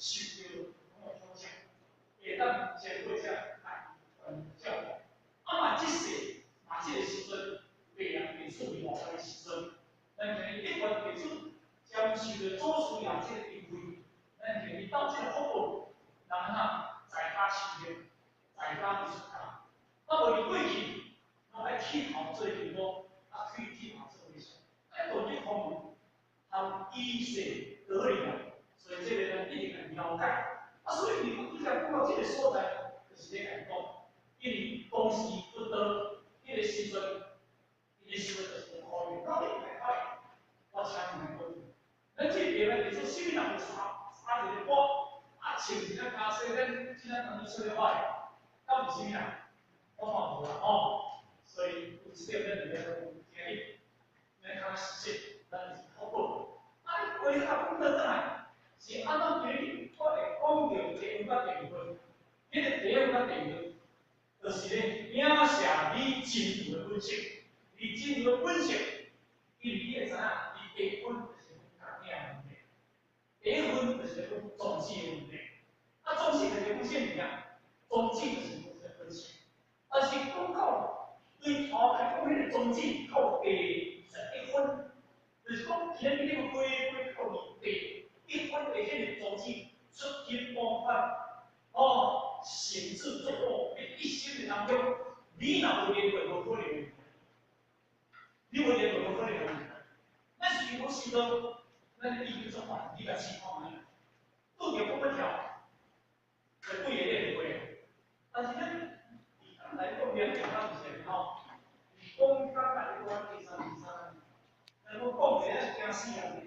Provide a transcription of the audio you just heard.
受著講的挑戰，會當先過這來照顧。啊嘛，這世嘛，這個時陣，白人地處伫外國的時陣，咱今日一般地處將受著祖師爺這個恩惠，咱今日到這個福報，人啊在家修行，在家出家。啊，無佇過去，攏愛剃頭做金剛，啊，剃剃頭做和尚，愛斷這方面，通依世得理啊，所以這個咱一定愛了解。啊，所以你拄才講到這個所在，就是咧共講，因為當時佛陀彼個時陣，伊的時陣就是無可能，到底來擺，我請問來講，咱這邊來做啥物人插插一個歌，啊，穿一個袈裟，咱今仔當做出來擺，敢是啥物人？我看無啦吼，所以有這點咱就要講，今日咱較實際，咱就是福報。啊，你回頭講倒轉來，是按怎今日我會講著第一分佮第二分？彼個第一分佮第二分，就是咧影射你真如的本性，你真如的本性，因為你會知影，你第一分就是講家己的問題，第一分就是講種子的問題。啊，種子就是講啥物件？種子就是講這個本性。但是講到對頭來講，彼個種子到第11分，就是講今日你個過過到第一分的彼個種子出現光發，哦，成智作果，佇一生的當中，你若無練過，無可能。你無練過，無可能。咱是講時陣，咱已經做法，你共試看覓，拄著講欲跳，就幾個練過。但是咱佇來講兩點咱就是吼，講剛來講第三第三，咱講講者驚死人，